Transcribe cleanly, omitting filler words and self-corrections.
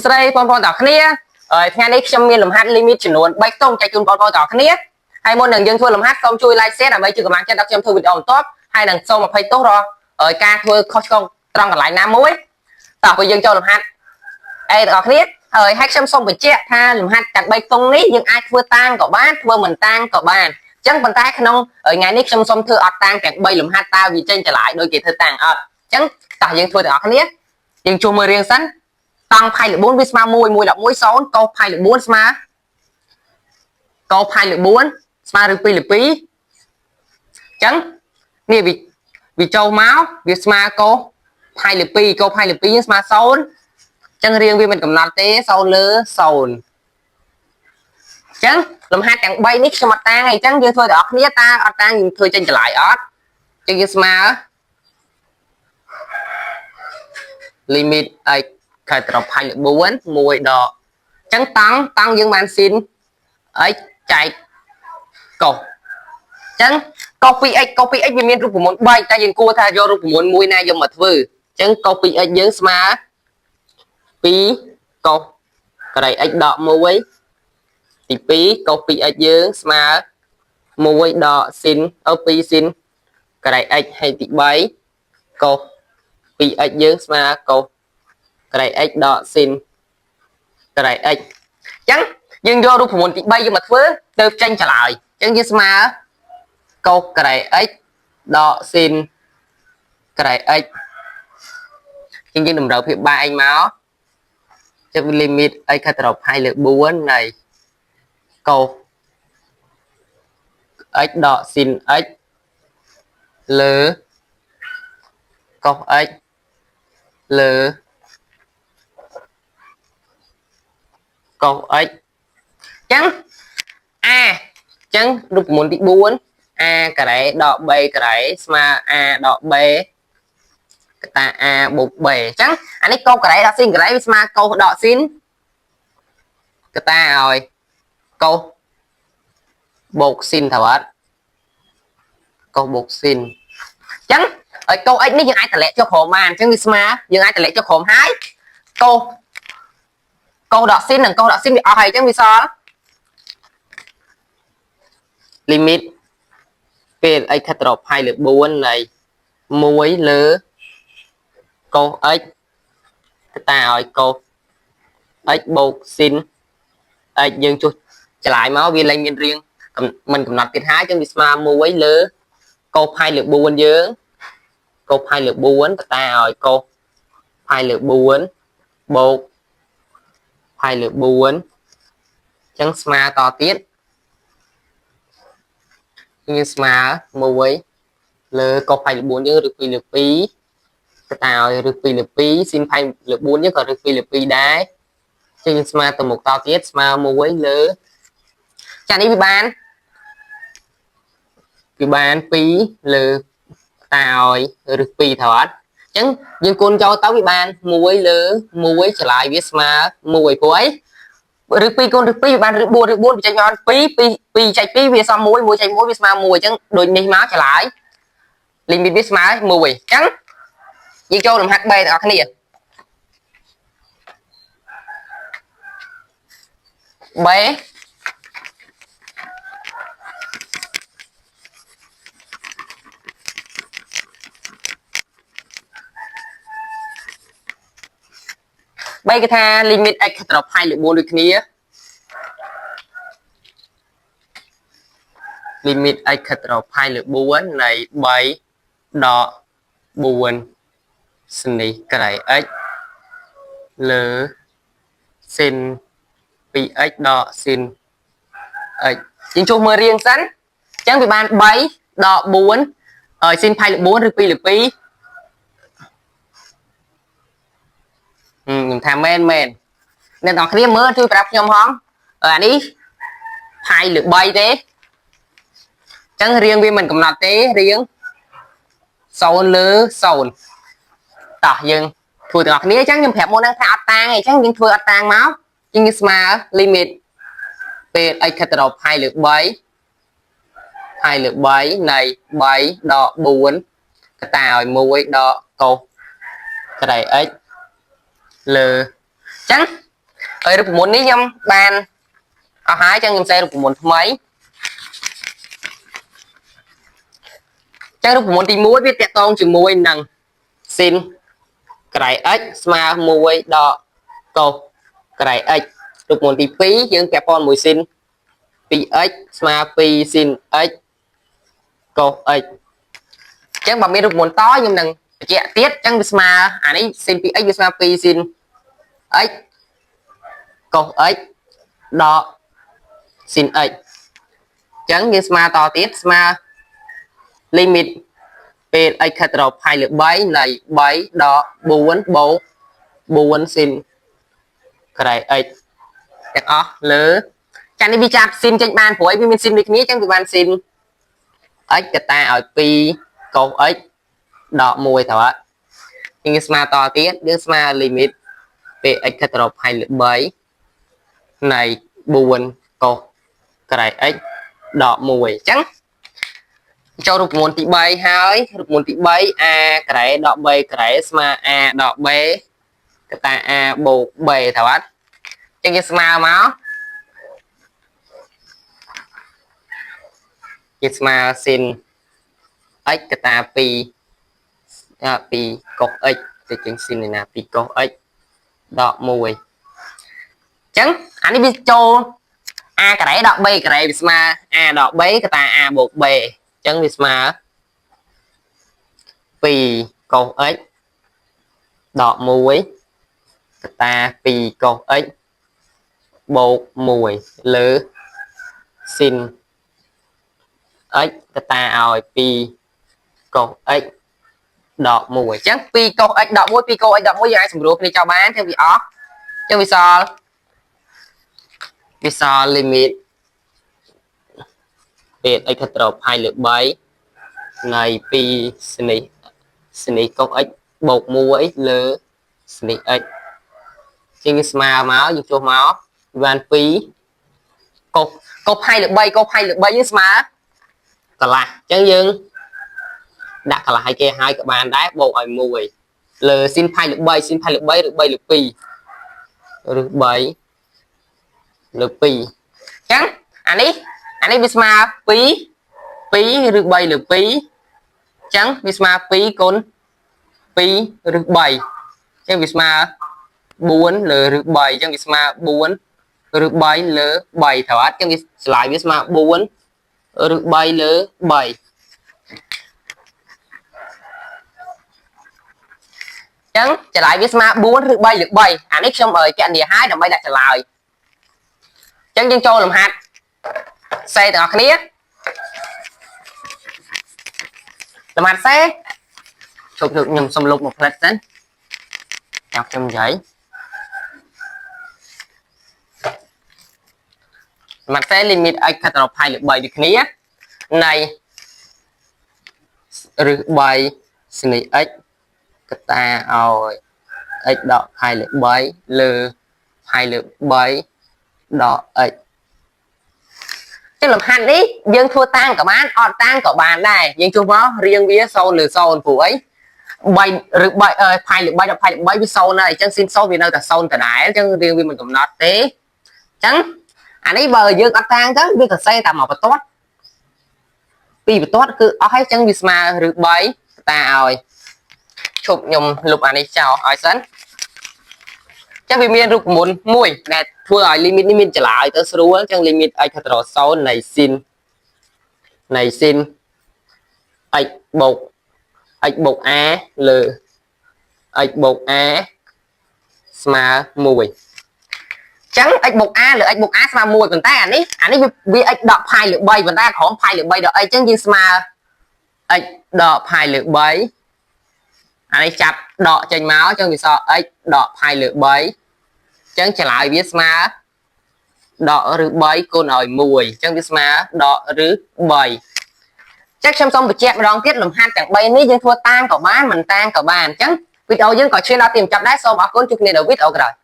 សួស្តីបងប្អូនទាំងអស់គ្នាហើយថ្ងៃនេះខ្ញុំមានលំហាត់ limit ចំនួន3ខ្ទង់ចែកជូនបងប្អូនទាំងអស់គ្នាហើយមុននឹងយើងធ្វើលំហាត់សូមជួយ like share ដើម្បីជួយកម្លាំងចិត្តដល់ខ្ញុំធ្វើវីដេអូបន្ទាប់ហើយនឹងសូមអភ័យទោសរាល់ហើយការធ្វើខុសឆ្គងត្រង់កន្លែងណាមួយតោះពេលយើងចូលលំហាត់អេទាំងអស់គ្នាហើយហើយខ្ញុំសូមបញ្ជាក់ថាលំហាត់ទាំង3ខ្ទង់នេះយើងអាចធ្វើតាំងក៏បានធ្វើមិនតាំងក៏បានអញ្ចឹងប៉ុន្តែក្នុងថ្ងៃនេះខ្ញុំសូមធ្វើអត់តាំងទាំង3លំហាត់តើវាចេញចម្លើយដូចគេធ្វើតាំងអត់អញ្ចឹងតោះយើងធ្វើទាំងអស់គ្នាយើងជួបមើលរៀងសិន តង់ផៃលើ4វាស្មើ1 1 11 0កុសផៃលើ4ស្មើកុសផៃលើ4ស្មើឬ2លើ2អញ្ចឹងនេះវាវាចូលមកវាស្មើកុសផៃលើ2កុសផៃលើ2យើងស្មើ0អញ្ចឹងរៀងវាមិនកំណត់ទេ0លើ0អញ្ចឹងលំហាត់ទាំង3នេះខ្ញុំអត់តាំងអីអញ្ចឹងយើងធ្វើទាំងអស់គ្នាតើអត់តាំងយើងធ្វើចេញចម្លើយអត់អញ្ចឹងយើងស្មើ limit ឲ្យខែត្រផាច់លើ4 1ដកអញ្ចឹងតង់តង់យើងបានស៊ីន x ចែកកុសអញ្ចឹងកុស 2x កុស 2x វាមានរូបមន្ត3តែយើងគួរថាយករូបមន្តមួយណាយកមកធ្វើអញ្ចឹងកុស 2x យើងស្មើ2កុសការ៉េ x ដក1ទី2កុស 2x យើងស្មើ1ដកស៊ីន2ស៊ីនការ៉េ x ហើយទី3កុស 2x យើងស្មើកុសការ៉េ x ដកស៊ីនការ៉េ x អញ្ចឹងយើងយករូបមន្តទី3យកមកធ្វើទៅចេញចម្លើយអញ្ចឹងយើងស្មើកុសការ៉េ x ដកស៊ីនការ៉េ x អញ្ចឹងយើងតម្រូវភាពបែកមកចឹង limit x ខិតទៅរកផាយលើ4នៃកុស x ដកស៊ីន x លើកុស x លើកុស x អញ្ចឹង a អញ្ចឹងរូបមន្តទី4 a ការ៉េដក b ការ៉េស្មើ a ដក b កតា a បូក b អញ្ចឹងអានេះកុសការ៉េដកស៊ីនការ៉េវាស្មើកុសដកស៊ីនកតាឲ្យកុសបូកស៊ីនត្រូវអត់កុសបូកស៊ីនអញ្ចឹងឲ្យកុស x នេះយើងអាចតម្លាក់ចុះក្រោមបានអញ្ចឹងវាស្មើយើងអាចតម្លាក់ចុះក្រោមហើយកុសកុសដកស៊ីននិងកុសដកស៊ីនវាអស់ហើយអញ្ចឹងវាសល់ limit ពេល x ខិតទៅរកផាយលើ4នៃ1លើកុស x កតាឲ្យកុស x បូកស៊ីន x យើងចុះចម្លើយមកវាលែងមានរាងមិនកំណត់ទៀតហើយអញ្ចឹងវាស្មើ1លើកុសផាយលើ4យើងកុសផាយលើ4កតាឲ្យកុសផាយលើ4បូកផាយលើ4អញ្ចឹងស្មើតទៀតយើងស្មើ1លើកុសផាយលើ4យើងឬ2លើ2កតាឲ្យឬ2លើ2ស៊ីនផាយលើ4យើងក៏ឬ2លើ2ដែរចឹងយើងស្មើទៅមុខតទៀតស្មើ1លើចានេះវាបាន2លើតាឲ្យឬ2ត្រូវអត់អញ្ចឹងយើងគុណចូលទៅវាបាន1លើ1ចម្លើយវាស្មើ1ព្រោះអីឬ2គុណឬ2វាបានឬ4ឬ4វាចេញមក2 2 2ចែក2វាសម1 1ចែក1វាស្មើ1អញ្ចឹងដូចនេះមកចម្លើយ limit វាស្មើ1អញ្ចឹងយើងចូលលំហាត់ B ទាំងអស់គ្នា B 3គេថា limit x ខិតទៅផាយលើ4ដូចគ្នា limit x ខិតទៅផាយលើ4នៃ3ដក4ស្នេះក្រៃ x លើស៊ីន 2x ដកស៊ីន x យើងជួសមើលរៀងសិនអញ្ចឹងវាបាន3ដក4ហើយស៊ីនផាយលើ4ឬ2លើ2ខ្ញុំថាមែនមែនអ្នកនរគ្នាមើលជួយប្រាប់ខ្ញុំហងអានេះផាយលើ3ទេអញ្ចឹងរៀងវាមិនកំណត់ទេរៀង0លើ0តោះយើងធ្វើទាំងអស់គ្នាអញ្ចឹងខ្ញុំប្រាប់មុនហ្នឹងថាអត់តាំងអីអញ្ចឹងយើងធ្វើអត់តាំងមកយើងស្មើ limit ពេល x ខិតទៅរកផាយលើ3ផាយលើ3នៃ3ដក4កតាឲ្យ1ដកកុសការ៉េ x លើអញ្ចឹង ហើយរូបមន្តនេះខ្ញុំបានអស់ហើយចឹងខ្ញុំសេរូបមន្តថ្មីចឹងរូបមន្តទី1វាតាក់ទងជាមួយនឹង sin ក្រែ x ស្មើ1ដកកុសក្រែ x រូបមន្តទី2យើងពាក់ព័ន្ធមួយ sin 2x ស្មើ2 sin x កុស x អញ្ចឹងបើមានរូបមន្តតខ្ញុំនឹងបញ្ជាក់ទៀតអញ្ចឹងវាស្មើអានេះ sin 2x វាស្មើ2 sin x កុស x ដក sin x អញ្ចឹងយើងស្មើតទៀតស្មើ limit ពេល x ខិតទៅរកផាយលើ3នៃ3ដក4បូក4 sin ក្រែ x ទាំងអស់លើចានេះវាចាប់ sin ចេញបានព្រោះអីវាមាន sin ដូចគ្នាអញ្ចឹងវាបាន sin x កតាឲ្យ2កុស x ដក1ត្រូវអត់យើងស្មើតទៀតយើងស្មើ limit ពេល x ខិតទៅរកផាយលើ3នៃ4កុសក្រែ x ដក1អញ្ចឹងចូលរូបមន្តទី3ហើយរូបមន្តទី3 a ក្រែដក b ក្រែស្មើ a ដក b កតា a បូក b ត្រូវអត់អញ្ចឹងគេស្មើមកគេស្មើ sin x កតា2 2កុស x ទៅជាង sin ឯណា2កុស x ដក1អញ្ចឹងអានេះវាចូល a ការ៉េដក b ការ៉េវាស្មើ a ដក b កតា a បូក b អញ្ចឹងវាស្មើ2កុស x ដក1កតា2កុស x បូក1លើ sin x កតាឲ្យ2កុស x ដក1អញ្ចឹង2កុស x ដក1 2កុស x ដក1យើងអាចសម្រួលគ្នាចោលបានអញ្ចឹងវាអស់អញ្ចឹងវាសល់ limit ពេល x ខិតទៅផាយលើ3នៃ2ស្នេះស្នេះកុស x បូក1លើស្នេះ x ជាងស្មើមកយើងចុះមកបាន2កុសកុសផាយលើ3កុសផាយលើ3យើងស្មើកន្លះអញ្ចឹងយើងដាក់កន្លះឲ្យគេហើយក៏បានដែរបូកឲ្យ1លើ sin ផាយលើ3 sin ផាយលើ3ឬ3លើ2ឬ3លើ2អញ្ចឹងអានេះវាស្មើ2 2ឬ3លើ2អញ្ចឹងវាស្មើ2គុណ2ឬ3អញ្ចឹងវាស្មើ4លើឬ3អញ្ចឹងវាស្មើ4ឬ3លើ3ត្រូវអត់អញ្ចឹងវាឆ្លើយវាស្មើ4ឬ3លើ3ចឹងចម្លើយវាស្មើ4ឬ3លើ3អានេះខ្ញុំអើយកណនីឲ្យដើម្បីដាក់ចម្លើយចឹងយើងចូលលំហាត់សេទាំងអស់គ្នាលំហាត់សេជប់ខ្ញុំសុំលុបមួយផ្លិតសិនចាំខ្ញុំនិយាយលំហាត់សេ limit x ខិតទៅផាយលើ3ដូចគ្នានៃឬ3ស្នី x កតាឲ្យ x ដកផាយលើ3លើផាយលើ3ដក x ចឹងលំហាត់នេះយើងធ្វើតាំងក៏បានអត់តាំងក៏បានដែរយើងជួសមករៀងវា0លើ0ព្រោះអី3ឬ3ផាយលើ3ដល់ផាយលើ3វា0ហើយអញ្ចឹង sin 0វានៅតែ0ដដែលអញ្ចឹងរៀងវាមិនកំណត់ទេអញ្ចឹងអានេះបើយើងអត់តាំងទៅវាក៏សេតែមកបន្ទាត់ពីរបន្ទាត់គឺអស់ហើយអញ្ចឹងវាស្មើឬ3តាឲ្យឈប់ខ្ញុំលុបអានេះចោលឲ្យសិនចឹងវាមានរូបមន្តមួយដែលធ្វើឲ្យ limit នេះមានចម្លើយទៅស្រួលចឹង limit x ខិតទៅ0នៃ sin នៃ sin x បូក x បូក a លើ x បូក a ស្មើ1ចឹង x បូក a លើ x បូក a ស្មើ1ប៉ុន្តែអានេះវា x ដកផាយលើ3ប៉ុន្តែក្រោមផាយលើ3ដក x ចឹងយើងស្មើ x ដកផាយលើ3អានេះចាប់ដកចេញមកចឹងវាសល់ x ដកផាយលើ3ចឹងចម្លើយវាស្មើដកឬ3គុណឲ្យ1អញ្ចឹងវាស្មើដកឬ3ចឹងខ្ញុំសូមបញ្ជាក់ម្ដងទៀតលំហាត់ទាំង3នេះយើងធ្វើតាមក៏បានមិនតាមក៏បានអញ្ចឹងវីដេអូយើងក៏ឈានដល់ទីបញ្ចប់ដែរសូមអរគុណជួបគ្នានៅវីដេអូក្រោយ។